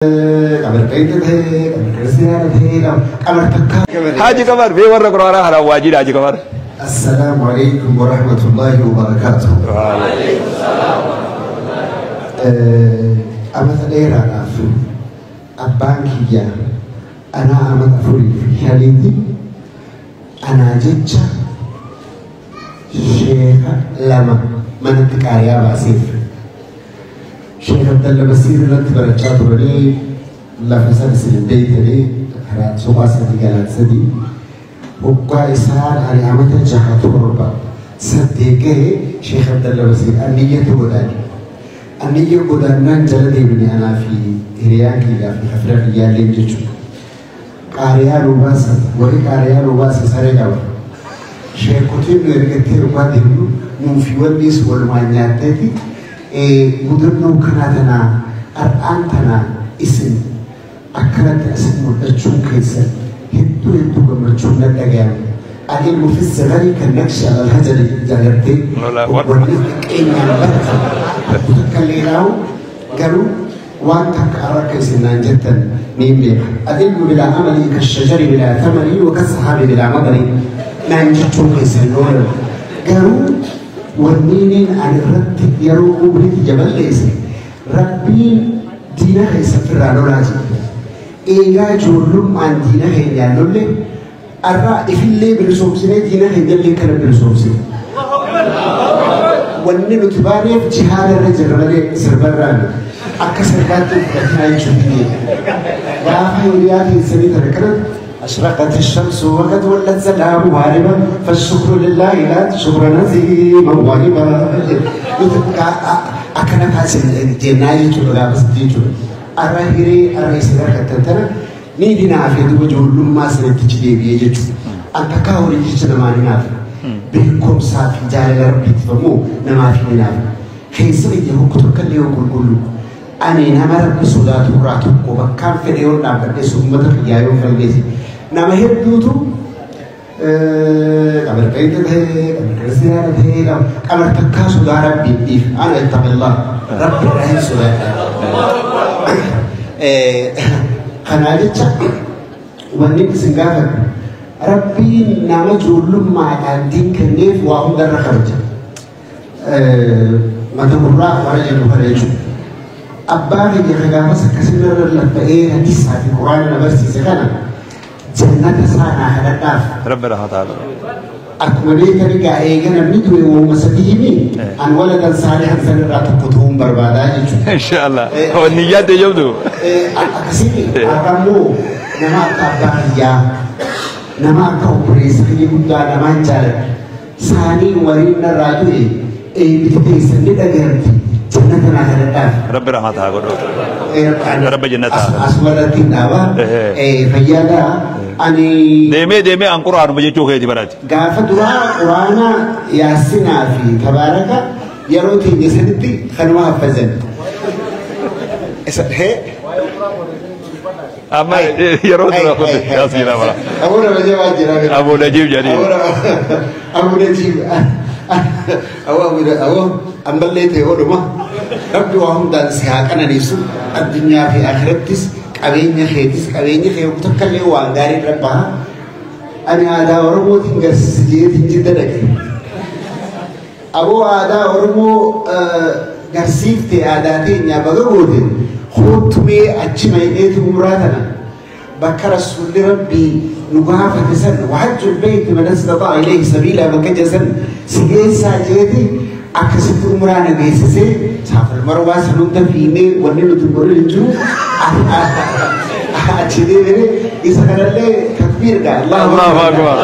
Qamar beekta ta'e, qamar kiristiyaana ta'e, qamar takkaa. Haji Kamar mee warra quraanaa kanaan waa jira Haji Kamar. Assalaamu alaikum wa rahmatullahi wa barakatuh. Amata dheeraadhaaf abbaan kiyya anaa amata afurii fi shaniitti anaa jecha sheeka lama manatti qaariyaa baaseef. Sheek Abdalla Basiir irratti barachaa turanii lafa sana isin beektanii karaa suuqaa sadii galaan sadii hoggaa isaan ani amata jaha torba saddeet gahe Sheek Abdalla Basiir anniyyatu godhaani. Anniyya godaannaan jala deemne anaa fi hiriyaan kiyyaa fi hafira kiyyaallee jechuudha. Qaariyaa nu baasan warri qaariyaa nu baase saree qaba. Sheekotiin nu ergattee dhugaa deemnu nuu fi wannis walumaan nyaatteeti mudannoo kanaa tanaa har'aan tanaa isin akkanatti asin mul'achuun keessan hedduu hedduu gammachuun nan dhagayame. العلم في الصغر كالنكش على الحجر جالرتي wanni xiqqeenyaan barate takka garuu waan takka har'a isin naan jettan ni beeka. العلم بلا عمل كالشجر بلا ثمر وكالسحاب بلا مطر naan jechuun keessan oolan garuu wanniiniin ani irratti yeroo umriitti jaballeesse rabbiin diina keessa ofirraa lolaa jira. Eegaa ijoollummaan diina keenyaan lolle arraa ifillee bilisoomsinee diina keenyallee kana bilisoomsine. Wanni nuti baaneef jihaada irra jirra malee sirbarraa miti. Akka sirbaatti fudhatinaa jechuun biyya. Gaafa hiriyaa keessanii tana kanatti أشرقت الشمس وقد ولت سلام هاربا فالشكر لله لا شكر نزيما واهبا أكنا كاسن جناي jechuudha gaafas jechuudha. Arra hiree arra isin harkattan tana ni dinaafe duba ijoollummaa sanatti ci deebi'ee jechuudha. An takkaa horii jecha namaa ni naafe. Beekumsaa fi jaalala rabbiitiif ammoo namaaf ni naafe. Keessa biyya hokku tokko illee yoo qulqullu ani nama rabbi sodaatu irraa tokko bakkaan fedhe yoo dhaabbadhe uummata kiyyaa yoo falmeesse nama hedduutu qamar beekta ta'e qamar kiristiyaana ta'e qamar takkaa sodaa rabbiin dhiif ana ittaqillah rabbi irraa hin sodaadha. Kanaa jecha wanni isin gaafadhu rabbiin nama ijoollummaadhaan diin kenneef waa hundarra kabaja. Mata gurraa warra jedhu kana jechuudha. Abbaa kiyya ka gaafas akkasirra laffa'ee hadiisaa fi quraana na barsiise kana jannata isaa naa kadhadhaaf. Rabbi rahmataa godhu. Akkuma beekani gaa eega namni du'e uuma sadii an waladan saalihan sanirraa tokko ta'uun barbaadaa jechuudha. Inshaallah. Wanni yaadde jabdu. Akkasitti har'ammoo nama akka abbaa kiyyaa nama akka obboleessa kiyya guddaa namaan jaaladha. Saaniin wariin narraa du'e eebbiti teessan ni dhagahamti jannata naa kadhadhaaf. Rabbi rahmataa godhu. Rabbi jannataa. Asumarratti hin dhaaba. Fayyaadhaa ani. Deemee deemee an quraanuma jechuu keeti barate. Gaafa duraa quraana yaasinaa fi tabaaraka yeroo teenya sanitti kanuma haffazan. Isa hee. Amma yeroo dura kun yaasiinaa bara. Abuu nama jabaa jira. Abuu Najiib jedhanii. Abuu Najiib. Abuu abuu ammallee ta'e ooluma. Rabbi waa hundaan si haa qananiisu addunyaa fi akhirattis qabeenya keetis qabeenya kee takka illee waan gaarii irra baha. Ani aadaa Oromootiin garsiisa jeetiin jidda dhaqe. Aboo aadaa Oromoo garsiifte aadaa teenyaa baga goote hoottumee achi mayineetu umraa tana bakka rasuulli rabbii nu gaafate san wahajjul beeyti man istataa ilayhi sabiila bakka jedhan si geessaa jeeti akkasitti umraa na geessisee saafal marwaa san hunda fiinee wanni nuti godhu hin jiru achi deebine isa kanallee takbiirdha. Allahu akbar.